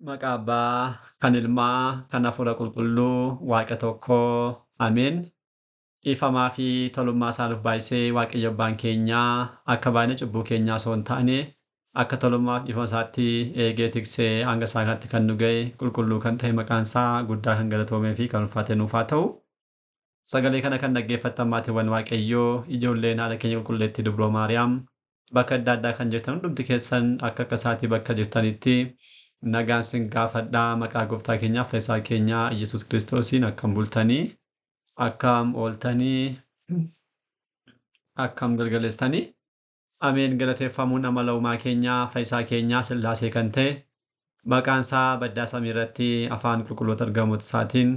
Maqaa Abbaa, kan Ilmaa, kan Hafuura Qulqulluu, Waaqa tokkoo. Ameen. Dhiifamaa fi tolummaa isaa nuuf baay'isee Waaqayyo Abbaan keenyaa akka baay'ina cubbuu keenyaa osoo hin taane akka tolummaa fi dhiifama isaatti eegee tiksee hanga isaa kanatti kan nu ga'e qulqulluu kan ta'e maqaan isaa guddaa kan galatoomee fi kan ulfaate nuuf haa ta'u. Sagalee kana kan dhaggeeffattan maatiiwwan Waaqayyoo, ijoolleen haadha keenya qulqulleettii Dubroo Maariyaam, bakka adda addaa kan jirtan hundumti keessan akka akka isaatii bakka jirtanitti nagaan sin gaafadhaa maqaa gooftaa keenyaaf fayyisaa keenyaa Yesuus Kiristoosiin akkam bultanii, akkam ooltanii, akkam galgaleessitanii. Ameen. Galateeffamuun amala uumaa keenyaa fayyisaa keenyaa Sillaasee kan ta'e maqaan isaa baddaa samii irratti afaan qulqulloota ergamoota isaatiin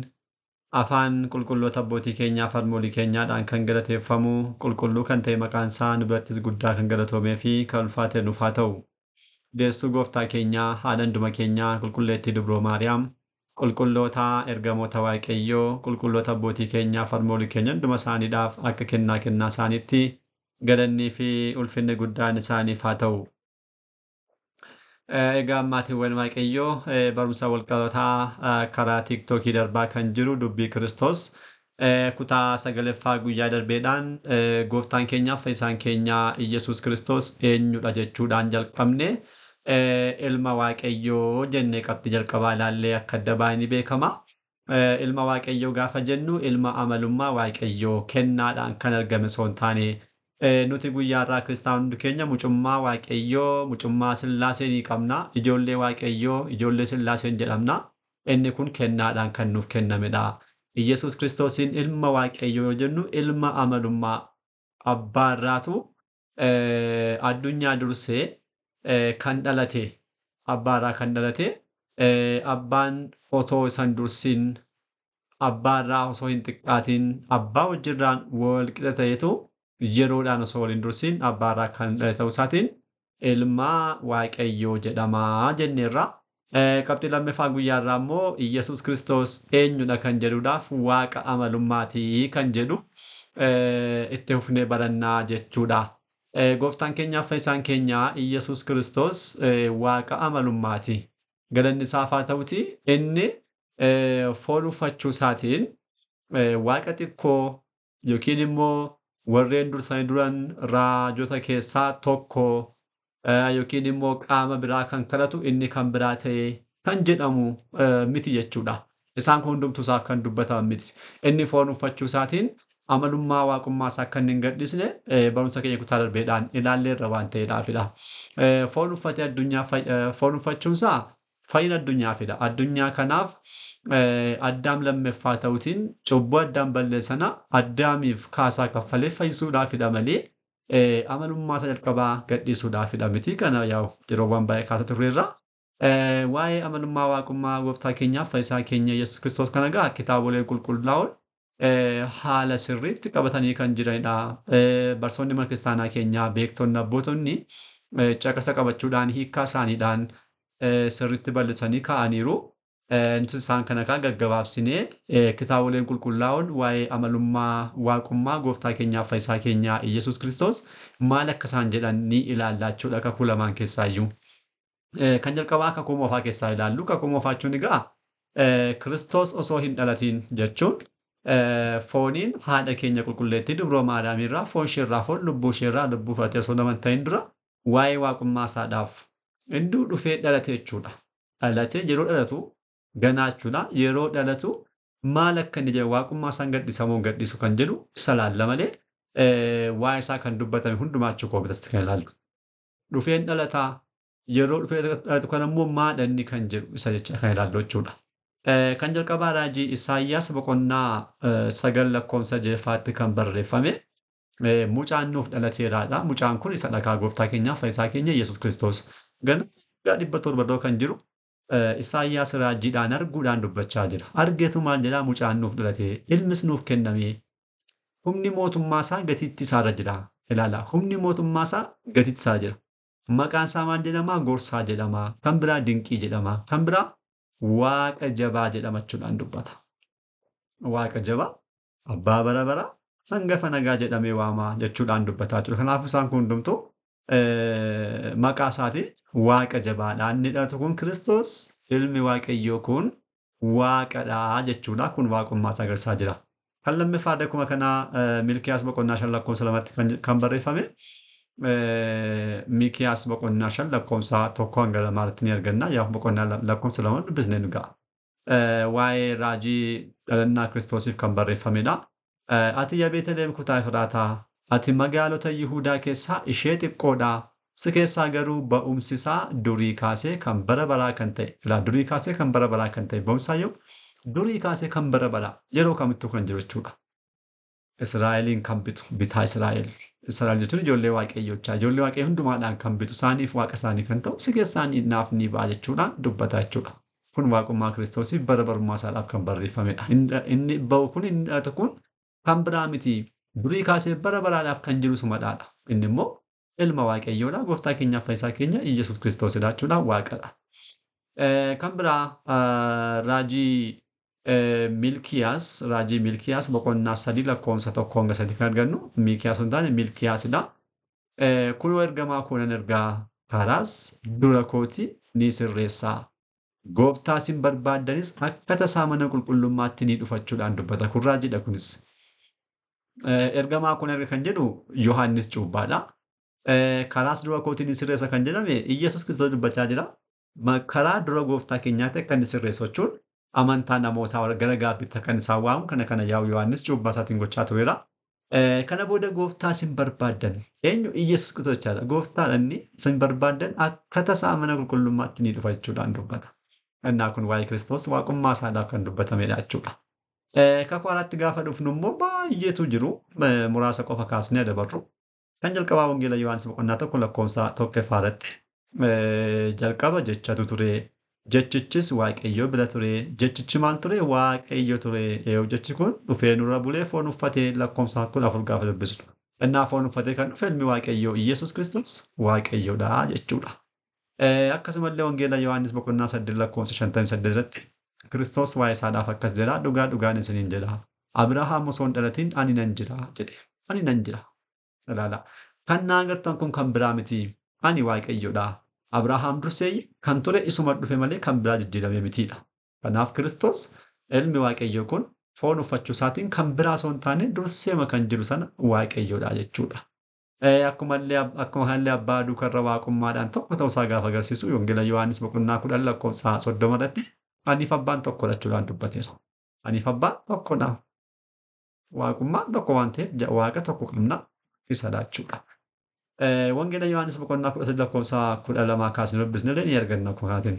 afaan qulqulloota abbootii keenyaa fi harmoolii keenyaadhaan kan galateeffamu qulqulluu kan ta'e maqaan isaa nu birattis guddaa kan galatoomee fi kan ulfaate nuuf haa ta'u. Deessuu gooftaa keenyaa haadha hunduma keenyaa qulqulleettii Dubroo Maariyaam, qulqulloota ergamoota Waaqayyoo, qulqulloota abbootii keenyaa fi harmoolii keenya hunduma isaaniidhaaf akka kennaa kennaa isaaniitti galannii fi ulfinni guddaan isaaniif haa ta'u. Egaa maatiiwwan Waaqayyoo, barumsa walqabataa karaa Tiiktookii darbaa kan jiru dubbii Kiristoos kutaa sagalaffaa guyyaa darbeedhaan gooftaan keenyaaf fayyisaan keenyaa Iyyasuus Kiristoos eenyudha jechuudhaan jalqabne, ilma Waaqayyoo jennee qabxii jalqabaa ilaallee akka adda baay'ee ni beekama. Ilma Waaqayyoo gaafa jennu ilma amalummaa Waaqayyoo kennaadhaan kan argame osoo hin taane, nuti guyyaa irraa kiristaanonni keenya mucummaa Waaqayyoo, mucummaa Sillaasee ni qabna. Ijoollee Waaqayyoo, ijoollee Sillaaseen jedhamna. Inni kun kennaadhaan kan nuuf kennamedha. Iyyasuus Kiristoosiin ilma Waaqayyoo yoo jennu ilma amalummaa abbaa irraatu addunyaa dursee kan dhalate, abbaa irraa kan dhalate, abbaan otoo isan dursin, abbaa irraa osoo hin xiqqaatiin, abbaa wajjirraan wal qixa ta'etu yeroodhaan osoo waliin dursin abbaa irraa kan dhalate ta'uu isaatiin ilma Waaqayyoo jedhamaa jenneerra. Qabxii lammaffaa guyyaa irraa immoo Iyyasuus Kiristoos eenyudha kan jedhuudhaaf Waaqa amalummaatii kan jedhu itti fufnee barannaa jechuudha. Gooftaan keenyaaf fayyisaan keenyaa Iyyasuus Kiristoos Waaqa amalummaati. Galanni isaaf haa ta'uti, inni foon uffachuu isaatiin Waaqa xiqqoo yookiin immoo warreen dursanii duran raajota keessaa tokko yookiin immoo qaama biraa kan kadhatu inni kan biraa ta'e kan jedhamu miti jechuudha. Isaan kun hundumtuu isaaf kan dubbataman miti. Inni foon uffachuu isaatiin amalummaa waaqummaa isaa akka inni hin gadhisne barumsa keenya kutaa darbeedhaan ilaalleerra waan ta'eedhaafidha. Foon uffatee addunyaa foon uffachuun isaa fayyina addunyaafidha. Addunyaa kanaaf Addaam lammaffaa ta'uutiin cubbuu Addaam balleessana Addaamiif kaasaa kaffalee fayyisuudhaafidha malee amalummaa isaa jalqabaa gadhiisuudhaafidha miti. Kana yaa'u yeroowwan baay'ee kaasaa turreerra. Waa'ee amalummaa waaqummaa gooftaa keenyaaf fayyisaa keenya Yesuus Kiristoos kana egaa kitaaboleen qulqullaa'oon haala sirriitti qabatanii kan jiranidha. Barsoonni mana kiristaanaa keenyaa, beektonni, abbootonni caqasa qabachuudhaan hiikkaa isaaniidhaan sirriitti bal'isanii kaa'aniiru. Nuti isaan kana kaa gaggabaabsinee kitaaboleen qulqullaa'oon waa'ee amalummaa waaqummaa gooftaa keenyaaf fayyisaa keenyaa Iyyasuus Kiristoos maal akka isaan jedhan ni ilaalla jechuudha kakuu lamaan keessaayyuu. Kan jalqabaa kakuu moofaa keessaa ilaallu. Kakuu moofaa jechuun egaa Kiristoos osoo hin dhalatiin jechuun fooniin haadha keenya qulqulleettii Dubroo Maariyaam irraa foon isheerraa foon, lubbuu isheerraa lubbuu fudhatee osoo nama hin ta'in dura waa'ee waaqummaa isaadhaaf hinduu dhufee dhalate jechuudha. Dhalatee yeroo dhalatu ganaa jechuudha. Yeroo dhalatu maal akka inni jedhu, waaqummaa isaan gadhiisamoo hin gadhiisu kan jedhu isa laalla malee waa'ee isaa kan dubbatame hundumaa jechuu koo bitatti kan ilaallu. Dhufeen dhalataa, yeroo dhufee dhalatu kan ammoo maadha inni kan jedhu isa jecha kan ilaallu jechuudha. Kan jalqabaa raajii Isaayyaas boqonnaa 9 lakkoofsa 6ffaatti kan barreeffame mucaan nuuf dhalateeraadha. Mucaan kun isa dhagaa gooftaa keenyaaf fayyisaa keenya Yesuus Kiristoos. Gana 700 dura kan jiru Isaayyaas raajiidhaan arguudhaan dubbachaa jira. Argeetu maal jedhaa? Mucaan nuuf dhalate, ilmis nuuf kenname, humni mootummaa isaa gatiittii isaarra jira. Ilaala, humni mootummaa isaa gatiittii isaa jira. Maqaan isaa maal jedhama? Gorsaa jedhama. Kan biraa dinqii jedhama. Kan biraa Waaqa jabaa jedhama jechuudhaan dubbata. Waaqa jabaa, abbaa bara baraa, hangafa nagaa jedhamee waama jechuudhaan dubbataa jechuudha. Kanaafuu isaan kun hundumtuu maqaa isaatiin Waaqa jabaadha. Inni dhalatu kun Kiristoos Ilmi Waaqayyoo kun Waaqadha jechuudha. Kun waaqummaa isaa agarsiisaa jira. Kan lammaffaa akkuma kanaa Milkiyaas boqonnaa 5 lakkoofsa 2tti kan barreeffame Miikiyaas boqonnaa 5 lakkoofsa 1 hanga 2tti ni arganna. Yaa boqonnaa lakkoofsa 2 dubbisnee nu ga'a. Waa'ee raajii dhalannaa Kiristoosiif kan barreeffamedha. Ati yaa Beetlihem kutaa Efraataa, ati magaalota Yihuudaa keessaa ishee xiqqoodha. Si keessaa garuu ba'umsi isaa durii kaasee kan bara baraa kan ta'e. Ilaa durii kaasee kan bara baraa kan ta'e. Ba'umsi isaa durii kaasee kan bara baraa yeroo kamittuu kan jiru jechuudha. Israa'eliin kan bitu bitaa Israa'el. Israa'el jechuun ijoollee Waaqayyochaa. Ijoollee Waaqayyoo hundumaadhaan kan bitu isaaniif Waaqa isaanii kan ta'u si keessaa naaf ni ba'a jechuudhaan dubbata jechuudha. Kun waaqummaa Kiristoosiif bara barummaa isaadhaaf kan barreeffamedha. Inni ba'u kun inni dhalatu kun kan biraa miti. Durii kaasee bara baraadhaaf kan jiru sumadhaadha. Inni immoo ilma Waaqayyoodha. Gooftaa keenyaaf fayyisaa keenya Iyyasuus Kiristoosidha jechuudha. Waaqadha. Kan biraa raajii Milkiyaas boqonnaa 3 lakkoofsa 1 hanga 3 kan argannu Miikiyaas hin taane Milkiyaasidha. Kunoo ergamaa koo nan ergaa karaas dura kooti ni sirreessaa. Gooftaa isin barbaaddanis akka tasaa mana qulqullummaatti ni dhufachuudhaan dubbata. Kun raajiidha kunis. Ergamaa kun erga kan jedhu Yohaannis Cuuphaadha. Karaas dura kootii ni sirreessa kan jedhame Iyyasuus Kiristoos dubbachaa jira. Karaa dura gooftaa keenyaatti akka inni sirreessu jechuun amantaa namootaa gara gaabbiitti akka isaan waamu kana yaa'u Yohaannis cuuphaa isaatiin gochaa tureera. Kana booda gooftaa isin barbaaddan eenyu Iyyasuus Kiristoos jechaadha. Gooftaadha inni isin barbaaddan akka tasaa mana qulqullummaatti ni dhufa jechuudhaan dubbata. Innaa kun waa'ee Kiristoos waaqummaa isaadhaaf kan dubbatamedha jechuudha. Kakuu haaraatti gaafa dhufnu immoo baay'eetu jiru. Muraasa qofa kaasnee dabarru. Kan jalqabaa Wangeela Yohaannis boqonnaa 1 lakkoofsa 1 irratti jalqaba jechatu ture. Jechichis Waaqayyo bira ture. Jechichi maal ture? Waaqayyo ture. Jechi kun dhufee nurra bulee foon uffatee lakkoofsa 14 gaafa dubbisnu. Innaa foon uffatee kan dhufe ilmi Waaqayyoo Iyyasuus Kiristoos Waaqayyoodha jechuudha. Akkasumallee Wangeela Yohaannis boqonnaa 8 lakkoofsa 58 irratti Kiristoos waa'ee isaadhaaf akkas jedha. Dhugaa dhugaan isiniin jedha. Abrahaam osoo hin dhalatin ani nan jira jedhe. Ani nan jira. Ilaala. Kan na agartan kun kan biraa miti. Ani Waaqayyoodha. Abrahaam dursee kan ture isuma dhufe malee kan biraa jijjiirame mitiidha. Kanaaf Kiristoos ilmi Waaqayyoo kun foon uffachuu isaatiin kan biraa osoo hin taane durseema kan jiru sana Waaqayyoodha jechuudha. Akkuma kanallee abbaa duukarra waaqummaadhaan tokko ta'uusaa gaafa agarsiisu Wangeela Yohaannis boqonnaa 10 lakkoofsa 30 irratti aniif abbaan tokkodha jechuudhaan dubbateera. Aniif abbaan tokkodha. Waaqummaan tokko waan ta'eef waaqa tokko qabna isadha jechuudha. Wangeela Yohaannis boqonnaa 13 lakkoofsa 12 kaasnee dubbisnee ni arganna akkuma kanaatiin.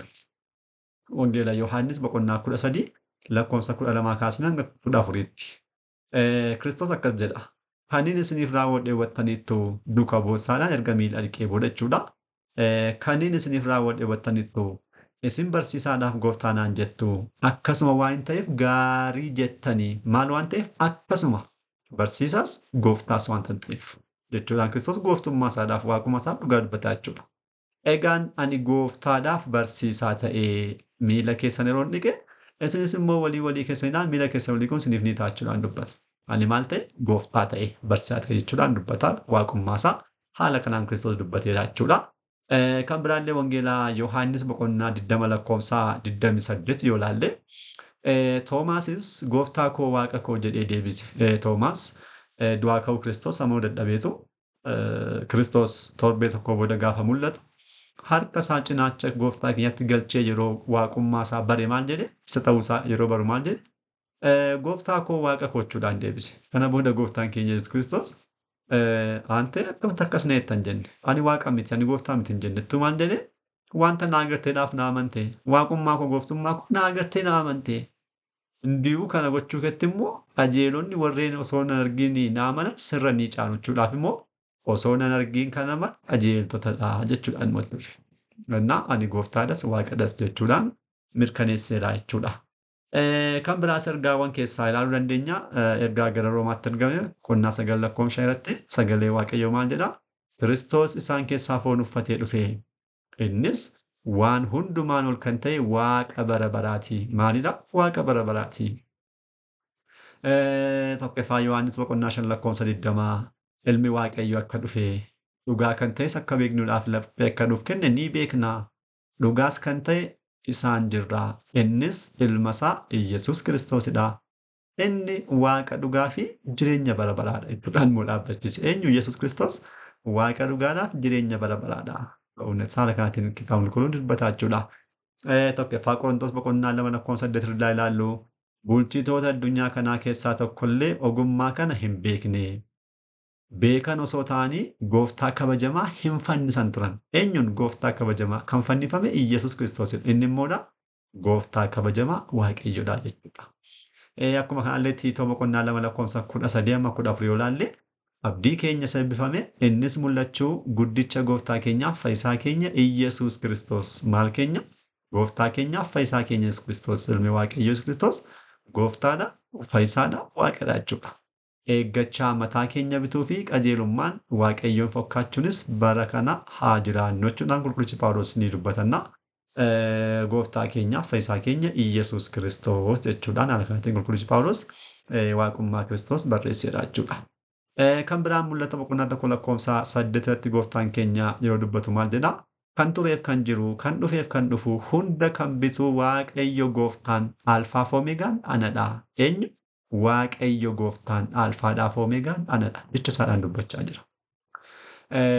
Wangeela Yohaannis boqonnaa 13 lakkoofsa 12 kaasnee hanga 14tti. Kiristoos akkas jedha. Kanin isiniif raawwadhe hubattaniittu duuka bu'uusaadhaan erga miila dhiqee booda jechuudha. Kanin isiniif raawwadhe hubattaniittu isin barsiisaadhaaf gooftaa naan jettu akkasuma waan hin ta'eef gaarii jettanii maal waan ta'eef akkasuma barsiisaas gooftaas waan ta'eef jechuudhaan Kiristoos gooftummaa isaadhaaf waaqummaa isaaf dhugaa dubbataa jechuudha. Egaan ani gooftaadhaaf barsiisaa ta'ee miila keessan yeroo dhiqe isinis immoo walii walii keessanidhaan miila keessan walii kun isiniif ni ta'a jechuudhaan dubbata. Ani maal ta'e gooftaa ta'e barsiisaa ta'e jechuudhaan dubbata waaqummaa isaa haala kanaan Kiristoos dubbateera jechuudha. Kan biraallee Wangeelaa Yohaannis boqonnaa 20 lakkoofsa 28 yoo ilaalle Toomaasis gooftaa koo waaqa koo jedhee deebise. Toomaas du'aa ka'uu Kiristoos amanuu dadhabeetu Kiristoos torbee tokko booda gaafa mul'atu harka isaa cinaacha gooftaa keenyatti galchee yeroo waaqummaa isaa bare maal jedhe isa ta'uusaa yeroo baru maal jedhe gooftaa koo waaqa koo jechuudhaan deebise. Kana booda gooftaan keenya Yesuus Kiristoos ante akkamitti akkas na jettan jenne ani waaqa miti ani gooftaa miti hin jenne maal jedhe wanta na agarteedhaaf na amante waaqummaa koo gooftummaa koo na agartee na amante Ndiyu kana gochuu keetti immoo qajeelonni warreen osoo nan argin na amanan sirra ni caalu jechuudhaaf immoo osoo nan argin kan amanan qajeeltotadha jechuudhaan immoo dhufe. Innaa ani gooftaadhas waaqadhas jechuudhaan mirkaneesseera jechuudha. Kan biraas ergaawwan keessaa ilaaluu dandeenya. Ergaa gara Roomaatti ergame boqonnaa 9 lakkoofsa 5 irratti sagalee Waaqayyoo maal jedha? Kiristoos isaan keessaa foon uffatee dhufe. Innis waan hundumaan ol kan ta'e waaqa bara baraati. Maalidha? Waaqa bara baraati. Tokkoffaa Yohaannis boqonnaa 5 lakkoofsa 20 ilmi Waaqayyoo akka dhufe dhugaa kan ta'es akka beeknuudhaaf laphee akka nuuf kenne ni beekna. Dhugaas kan ta'e isaan jirra. Innis ilma isaa Iyyasuus Kiristoosidha. Inni Waaqa dhugaa fi jireenya bara baraadha jechuudhaan immoo dhaabbachiise. Eenyu Iyyasuus Kiristoos Waaqa dhugaadhaaf jireenya bara baraadha. Haala kanaatiin kitaabni qulqulluun dubbataa jechuudha. Tokkoffaa Qorontos boqonnaa 2 lakkoofsa 8 irraa ilaallu bulchitoota addunyaa kanaa keessaa tokkollee ogummaa kana hin beekne. Beekan osoo ta'anii gooftaa kabajamaa hin fannisan turan. Eenyuun gooftaa kabajamaa kan fannifame Iyyasuus Kiristoosidha. Inni immoodha gooftaa kabajamaa Waaqayyoodha jechuudha. Akkuma kanallee Tiitoo boqonnaa 2 lakkoofsa 13 amma 14 yoo ilaalle abdii keenya isa eebbifame innis mul'achuu guddicha gooftaa keenyaaf fayyisaa keenya Iyyasuus Kiristoos maal keenya gooftaa keenyaaf fayyisaa keenya Yesuus Kiristoos ilmi Waaqayyoo Yesuus Kiristoos gooftaadha fayyisaadha waaqadha jechuudha. Eeggachaa mataa keenya bituu fi qajeelummaan Waaqayyoon fokkaachuunis bara kana haa jiraannu jechuudhaan qulqullichi Phaawulos ni dubbatanna. Gooftaa keenyaaf fayyisaa keenya Iyyasuus Kiristoos jechuudhaan haala kanaatiin qulqullichi Phaawulos waaqummaa Kiristoos barreesseera jechuudha. Kan biraan mul'ata boqonnaa 1 lakkoofsa 8 irratti gooftaan keenya yeroo dubbatu maal jedha? Kan tureef kan jiru, kan dhufeef kan dhufu, hunda kan bitu Waaqayyo gooftaan Alfaaf Omeegaan anadha. Eenyu? Waaqayyo gooftaan Alfaadhaaf Omeegaan anadha. Jecha isaadhaan dubbachaa jira.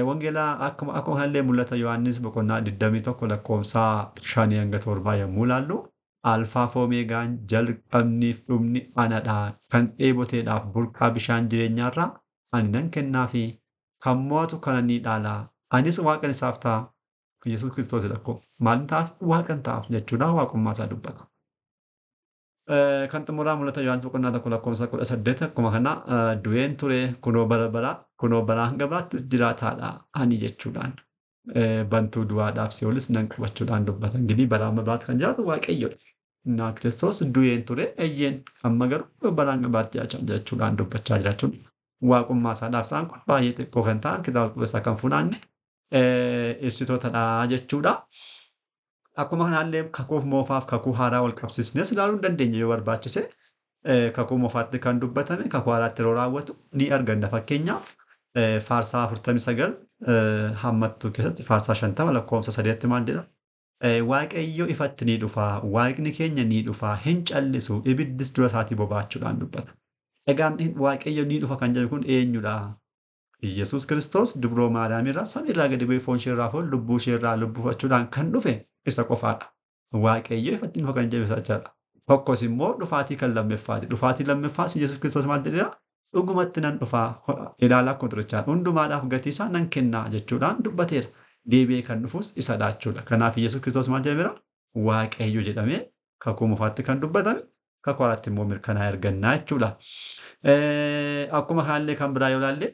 Wangeelaa akkuma kanallee mul'ata Yohaannis boqonnaa 21 lakkoofsa 5 hanga 7 yommuu ilaallu Alfaaf Omeegaan jalqabniif dhumni anadha. Kan dheeboteedhaaf burqaa bishaan jireenyaarraa ani nan kennaafi kan mo'atu kana ni dhaala. Anis waaqan isaaf ta'a. Yesuus Kiristoosidha koo. Maalin ta'aaf? Waaqan ta'aaf jechuudha waaqummaa isaa dubbata. Kan xumuraa mul'ata Yohaannis boqonnaa 1 lakkoofsa 18 akkuma kana du'een ture kunoo bara bara kunoo bara hanga biraattis jiraataadha ani jechuudhaan bantuu du'aadhaaf si'oolis nan qabachuudhaan dubbata. Ingirii bara amma biraatti kan jiraatu Waaqayyoodha. Innaa Kiristoos du'een ture eeyyeen amma garuu bara hanga biraatti jiraachaa jechuudhaan dubbachaa jiraachuun waaqummaa isaadhaaf isaan kun baay'ee xiqqoo kan ta'an kitaaba qulqulluu kan funaanne ibsitootadha jechuudha. Akkuma kanallee kakuuf moofaaf kakuu haaraa wal qabsiisnes ilaaluu dandeenya yoo barbaachise. Kakuu moofaatti kan dubbatame kakuu haaraatti yeroo raawwatu ni arganna. Fakkeenyaaf faarsaa 49 hammattuu keessatti faarsaa 50 lakkoofsa 3tti maal jedha? Waaqayyo ifatti ni dhufa, waaqni keenya ni dhufa, hin callisu, ibiddis dura isaatii boba'achuudhaan dubbata. Egaan Waaqayyo ni dhufa kan jedhu kun eenyudha? Iyyasuus Kiristoos dubroo Maariyaam irraa samiirraa gadi bu'ee foon isheerraa foon lubbuu isheerraa lubbuu fudhachuudhaan kan dhufe isa qofaadha. Waaqayyo ifatti ni dhufa kan jedhu isa jechaadha. Tokkos immoo dhufaatii kan lammaffaati. Dhufaatii lammaffaas Iyyasuus Kiristoos maal jedheera? Dhugumatti nan dhufaa ilaalaa akkuma turichaa hundumaadhaaf gatii isaa nan kennaa jechuudhaan dubbateera. Deebi'ee kan dhufus isadha jechuudha. Kanaaf Iyyasuus Kiristoos maal jedhameera? Waaqayyo jedhamee kakuu moofaatti kan dubbatame kakuu haaraatti immoo mirkanaa'ee argannaa jechuudha. Akkuma kanallee kan biraa yoo ilaalle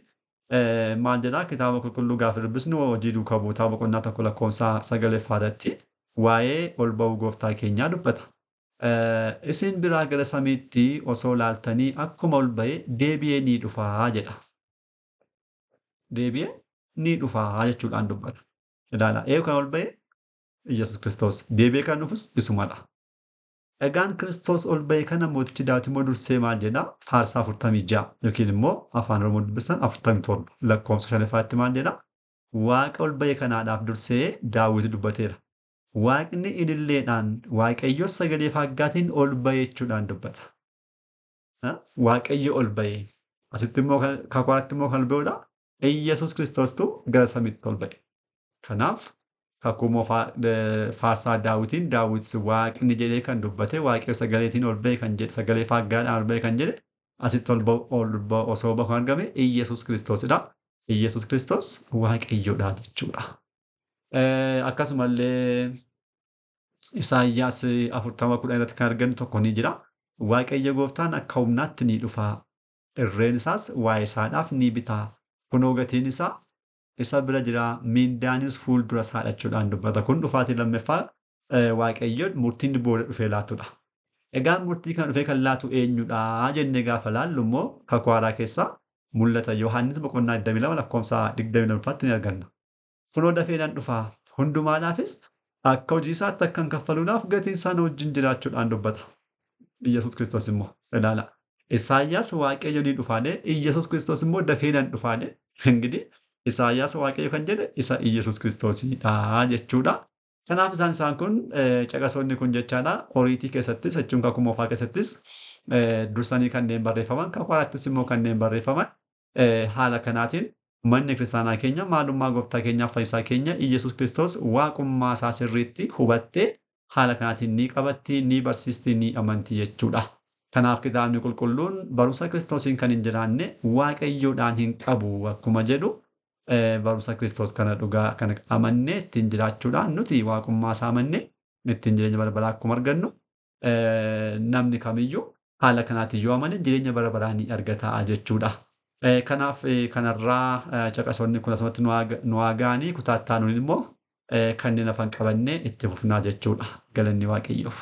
maal jedhaa kitaaba qulqulluu gaafa dubbisnu hojii duukaa buutaa boqonnaa 1 lakkoofsa 9 irratti waa'ee ol ba'uu gooftaa keenyaa dubbata. Isin biraa gara samiitti osoo laaltanii akkuma ol ba'e deebi'ee ni dhufaa jedha. Deebi'ee ni dhufaa jechuudhaan dubbata. Ilaala eenyu kan ol ba'e? Iyyasuus Kiristoos. Deebi'ee kan dhufus isumadha. Egaan Kiristoos ol ba'e kana mootichi Daawit immoo dursee maal jedhaa? Faarsaa 46 yookiin immoo afaan Oromoo dubbistan 47 lakkoofsa 5ffaatti maal jedhaa? Waaqa ol ba'e kanaadhaaf dursee Daawit dubbateera. Waaqni ililleedhaan Waaqayyo sagalee faaggaatiin ol ba'e jechuudhaan dubbata. Waaqayyo ol ba'e. Asitti immoo kakuu haaraatti immoo kan ol ba'udha. Iyyasuus Kiristoostu gara samiitti ol ba'e. Kanaaf kakuu moofaa faarsaa Daawitiin Daawit waaqni jedhee kan dubbate waaqayyo sagaleetiin ol ba'e kan jedhe sagalee faaggaadhaan ol ba'e kan jedhe asitti ol ba'u osoo bahu kan argame Iyyasuus Kiristoosidha. Iyyasuus Kiristoos Waaqayyoodha jechuudha. Akkasumallee Isaayyaas 40:10 irratti kan argannu tokko ni jira. Waaqayyo gooftaan akka humnaatti ni dhufa. Irreen isaas waa'ee isaadhaaf ni bita. Kunoo gatiin isaa isa bira jira. Mindaanis fuuldura isaa jechuudhaan dubbata. Kun dhufaatii lammaffaa Waaqayyoon murtiin booda dhufee laatudha. Egaan murtii kana dhufee kan laatu eenyudha jennee gaafa laallu immoo kakuu haaraa keessaa mul'ata Yohaannis boqonnaa 22 lakkoofsa 22tti ni arganna. Kunoo dafee nan dhufaa hundumaadhaafis akka hojii isaatti akkan kaffaluudhaaf gatiin isaa na wajjin jiraachuudhaan dubbata. Iyyasuus Kiristoos immoo ilaala. Isaayyaas Waaqayyo ni dhufaane Iyyasuus Kiristoos immoo dafee nan dhufaane. Ingidihi Isaayyaas Waaqayyo kan jedhe isa Iyyasuus Kiristoosidha jechuudha. Kanaaf isaan kun caqasoonni kun jechaadha horiitii keessattis jechuun kakuu moofaa keessattis dursanii kanneen barreeffaman kakuu haaraattis immoo kanneen barreeffaman haala kanaatiin manni kiristaanaa keenya maalummaa gooftaa keenyaaf fayyisaa keenya Iyyasuus Kiristoos waaqummaa isaa sirriitti hubattee haala kanaatiin ni qabatti, ni barsiisti, ni amanti jechuudha. Kanaaf kitaabni qulqulluun barumsa Kiristoosiin kan hin jiraanne waaqayyoodhaan hin qabu akkuma jedhu barumsa Kiristoos kana dhugaa kana amannee ittiin jiraachuudhaan nuti waaqummaa isaa amannee ittiin jireenya bara baraa akkuma argannu namni kamiyyuu haala kanaatiin yoo amane jireenya bara baraa ni argata jechuudha. Kanaaf kanarraa caqasoonni kun asumatti nu haa ga'anii kutaa itti aanuun immoo kanneen hafan qabannee itti fufnaa jechuudha. Galanni Waaqayyoof.